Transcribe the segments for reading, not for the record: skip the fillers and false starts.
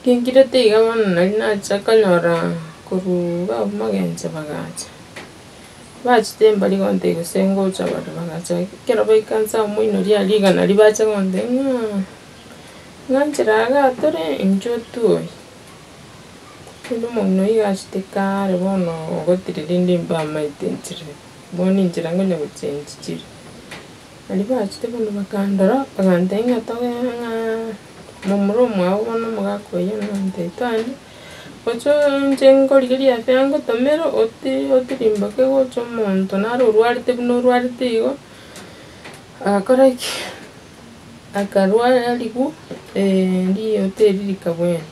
Kinkirete iga bono nari nacha konyora korwa iga abwo magenche bagacha. Bachete mbari gontebia gose ngocha bare bagacha ekero baika nse abwo moino riaria rigana riria bacha gontebia ng'a ng'a nchera igaa tore inchuo twoye. Rende omong'ina oyio iga achete kare bono ogotire rende mbamaete enchera, bono enchera ngonya gochenchi chire. Baria bachete bono bakandora, bagantebia ng'a togende ng'aa momura omwabo bono omogaka oyio nantebia twende, gocha inche nkorigeria efare ngotomere oti otirimboke gocha omonto naro orwarete buna orwarete igo, agakora ki? Akarwariwu riote erio rikabwena.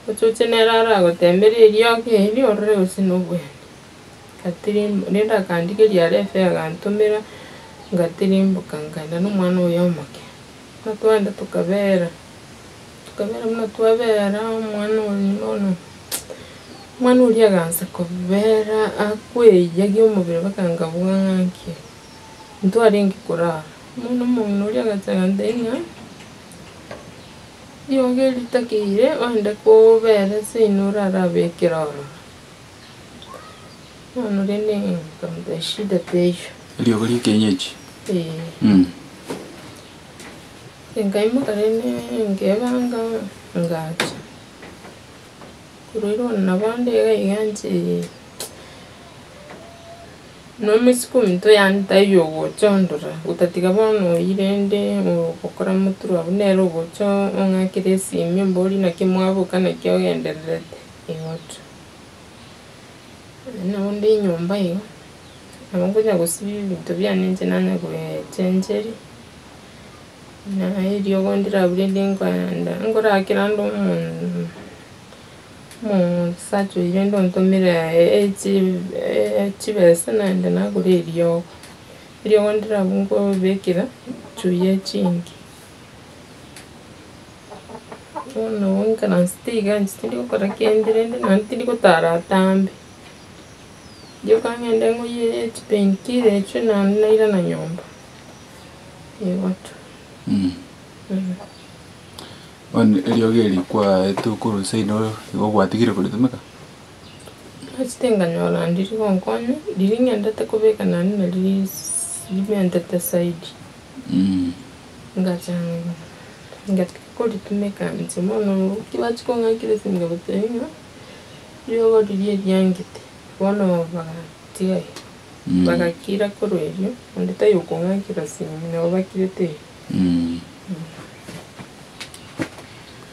Ochoche nere aragotemberia eriogi erio orore gose nobwene. Ngatirimbo rende akandigeria are efare agantomera, ngatirimboka nkaenda na omwana oye omoke. Buna twaenda tokabera, tokabera buna twabera omwana oria bono, omwana oria agansa kobera akweiyagia omobere mpaka nkabua ng'a nki, ntwarenge korara. Bono omong'ina oria agacha agantebia ng'a. Riogi ritakeire ogende kobera seino orarabekere ororo. Bono rende nkamotebia shida teiyo. Eriogo ria ekienyeji. Eeh. Nkaimoka rende nkebanga ngacha. Korwa erio bono nabo ande iga iga inche. Nomoiseke ominto yaani taiyo ogocha ondora, gotatiga bono oyio rende ogokora moturwa abwo nere ogocha ong'akere esimi omborie naki mwaboka naki ogendererete, igo tu. Nabo nde nyomba igo, nabo nkonya gosibia ebinto biane inche nanya goechencheria, na eriogo ndire abwo rende nkoenda nkorakera nde omonto. Omosacha oyio rende ontomire chibesa naende nagora eriogo, eriogo ndire abwo nkobekera chuya chinki. Bono ngoikaransete iga inche tindi gokora kende rende naende tindi gotara atambe, rioka ng'ende ng'oyie chipainkiller echio naende nairana nyomba, igo tu. Bono eriogi eri kwaetwe korwa seino igo gwatigire koritumeka? Nachete nkanyora ndiri gonkonya, riria ng'endete kobeka naende nari risi rimentete zaidi. Ngacha ngatiga koritumeka inche bono ki bachia kong'akera esimi nkabatebia ng'a riogo riria eriangete, bono bagatiga igo, bagakira korwa erio, onde taiyo okong'akera simi nabo bakirete igo.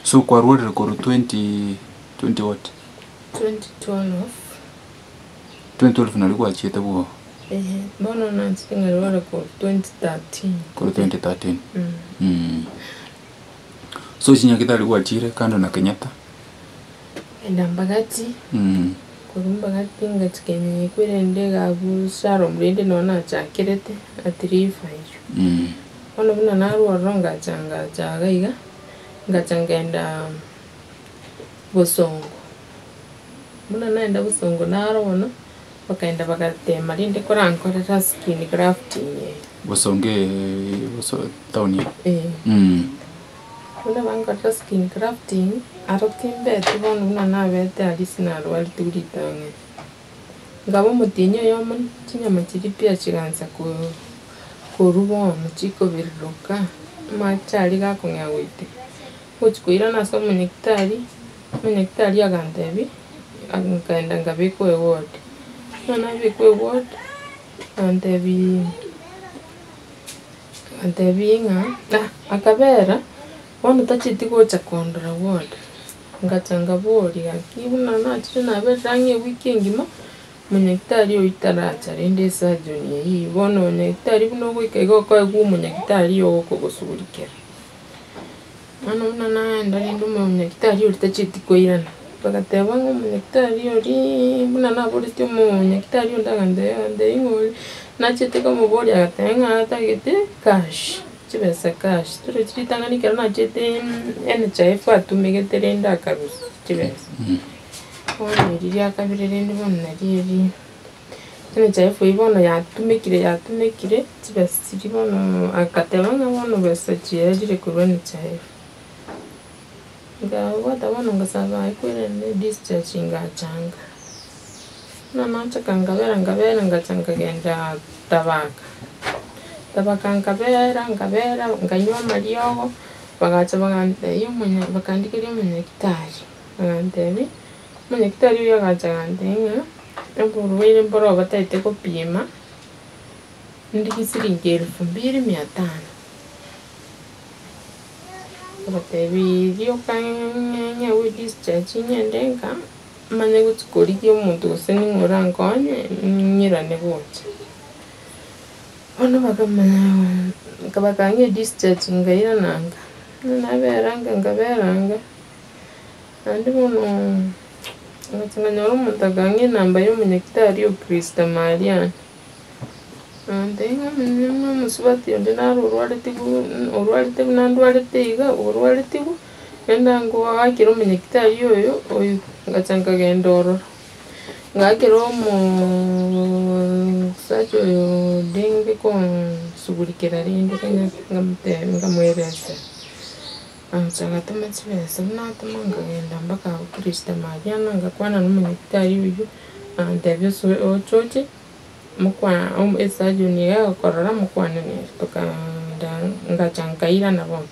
So kwarwarire korwa twenty, twenty what? 2012. 2012 nario gwachiete bwogo? Eeh, bono nachete nkarwara korwa 2013. Korwa 2013? So chinyagitari gwachire kando na Kenyatta? Enda Mbagathi, korwa Mbagathi ngachia Kenyekwa erende iga abwo Shalom rende noo nachakerete at river eywo. Bono buna narwa ororo ngacha ngacha iga iga, ngacha ngenda bosongo, buna naenda bosongo naro bono, bakaenda bagatema rende korankorera skin grafting eye. Bosongo eeh boso town eye? Eeh. Buna bankorera skin grafting, aro timbeti bono buna nabete aria ase narwaretiwe ritang'ani. Nkaba omotienyi oyomo chinyama chiria pia chigansa korwa bono chikobiruruka, amache aria gakong'ea goiteka. Ngochia koirana ase omonyagitari, omonyagitari agantebia, nkaenda nkabekwa eward. Ekero nabekwa eward, agantebiaa agantebia ng'a akabera bono tachieti gocha kondora ward. Ngacha nkaboria gaki buna nachire naberire ang'e ewiki engima, omonyagitari oyio taracha rende esurgeon eyio, bono onyagitari buna ogoika iga okoegwa omonyagitari ogokogosugulikera. Bono buna naenda rende omonyagitari oria tachieti koirana, bagateba ng'a omonyagitari oriaaa buna naboretie omonyagitari onde agantebia agantebia ng'a oria, nachete komoboria agateba ng'a atagete cash. Chibesa cash, torochi ritang'ani ekero nachete NHIF atumegete rende akarusia chibesa. Bono eri ria kabere rende bono nario eri NHIF eyio bono yatumekire yatumekire chibesa chiria bono agateba ng'a bono besa chiaerire korwa NHIF. Nkabwata bono ngasaba aye kwerende discharge ngachanga. Buna nachaka nkabera nkabera ngacha nkagenda tabaka, tabaka nkabera nkabera nkanywa amariogo, bagacha bagantebia omonya bakandigeria omonyagitari, bagantebia, omonyagitari oywo agacha agantebia ng'a oborwaire mboro bataete gopima, ndigie siringi elfu mbili mia tano. Nkabatebiaa rioka ng'ewe discharge ng'ende nka, manye gochia korigia omonto gose ning'o orankonye, ng'irane gocha. Bono bakamanya bakang'a edischarge nkairana nka, buna nabera nka nkabera nka, naende bono ngacha nkanyora omonto akang'a enamba ya omonyagitari o Christa Mariani. Nantebia ng'a omonene buna omosubati onde naro orwarete orwarete buna ndwarete iga, orwaretigwe, genda ngoakere omonyagitari oyo, oyo, ngacha nkagenda ororo. Ngaakera omooooo omosacha oyo orenge konsugurikera rende Kenyatta, nkamotebia nkamoeresera. Agacha agatoma chibesa, buna atoma nkagenda mpaka abwo Christa Mariana, ngakwana na omonyagitari oywo, agantebia osoe oche oche. Mokwa esurgeon iga egokorora mokwane nere, tokaenda ngacha nkairana bono,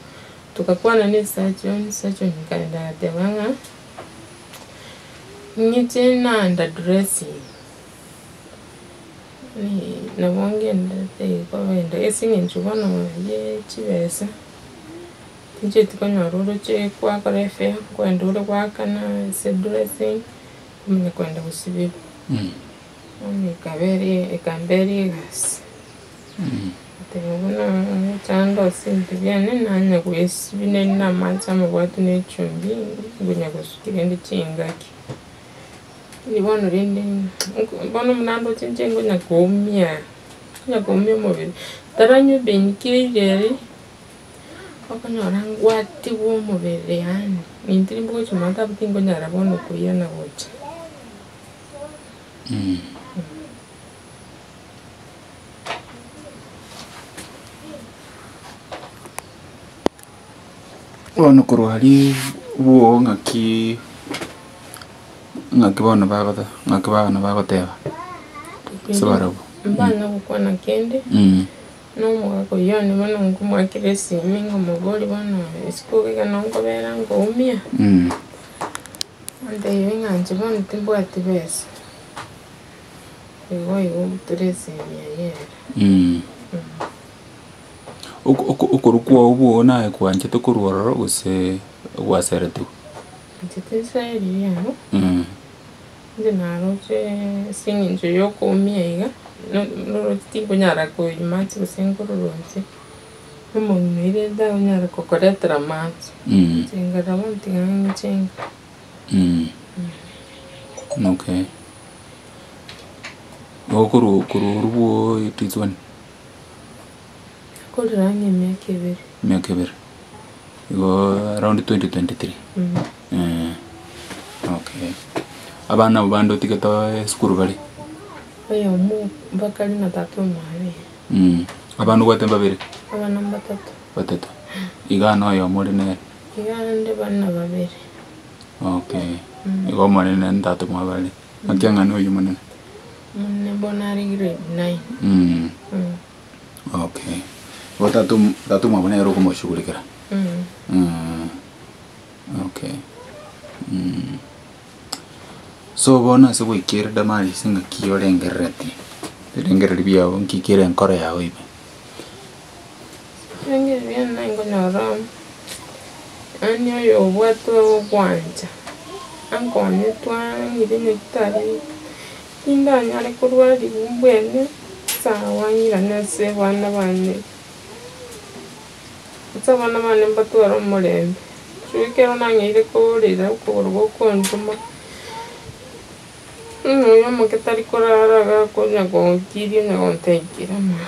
togakwana na esurgeon, esurgeon nkaenda agateba ng'a, ng'iche naenda dressing, nabo ngenderete igo kogenda ase eng'encho bono ya chibesa, tinchieti konyora oroche kwakora efare, nkoenda ore goakana ase dressing, omanye koenda gosiberwa. Bono ekabera ekambera egasi, ngateba buna ngocha ndose ebinto biane nanya goesibia naende na amache amabwatu na echumbi, ngonya gosukia rende chingaki. Lakini bono rende bono buna ndoche inche ngonya koumia, ngonya koumia omobere, ntaranywa painkiller, okonyora ngwatiwa omobere yaani, intwe nimbogochia matabu tinkonyara bono koirana gocha. Bono korwa aria bwogo ng'aki ng'aki bono bagota ng'aki bono bagoteba ase barabwo. Mbana gokwana kende, na omogaka oyio one bono nkomoakera esimi nkomoboria bono isiko iga nokobera nkoumia. Antebi ng'a inche bono timbwati besa, igo igo tore esemi eye ere. Oko- oko- okorwa kwao bwogo naye kwanchete korwa ororo gose gwaseretigwe? Inche tinsaeriri aro, inche naroche ase eng'encho ya okoumia iga, noroche tinkonyara koiywa mache gose nkorora inche, omong'ina oria rende tanyara kokoretera amache, inche nkarora bono tiga ng'iche nka. Okay. Igo korwa korwa orwo bwooo it is when? Nakorire ang'e emiaka ebere. Emiaka ebere, igoo around 2023? Okay. Abana abwo bande otigete esukuru bare? Oyomo mbakare na tata omwabo. Abana obwate mbabere? Abana mbatato. Batato, iga na oyomo ore nere? Iga ande bana babere. Okay, igo omonene na tata omwabo are, naki ang'ana oywo omonene? Omonene bono are grade nine. Okay, igo tata omo tata omwabo nere okomoshughulikera? Okay. So bono ase goikera Damaris ng'aki orengerereti, ebirengererio biago nki kere enkoro yago ime? Ebirengererio biane naye nkonyora yaani oyo obwate ogwancha, ankonye twang'ire nyagetari, tindanyare korwariwa mbwene, sawa ng'irane ase abana bane. Ase abana bane mbatware omorembe, ekero nang'eire korera okogoro gokonduma, ng'a oyo omoke tari korara iga akonya gonkiria onya gontebia kira mama.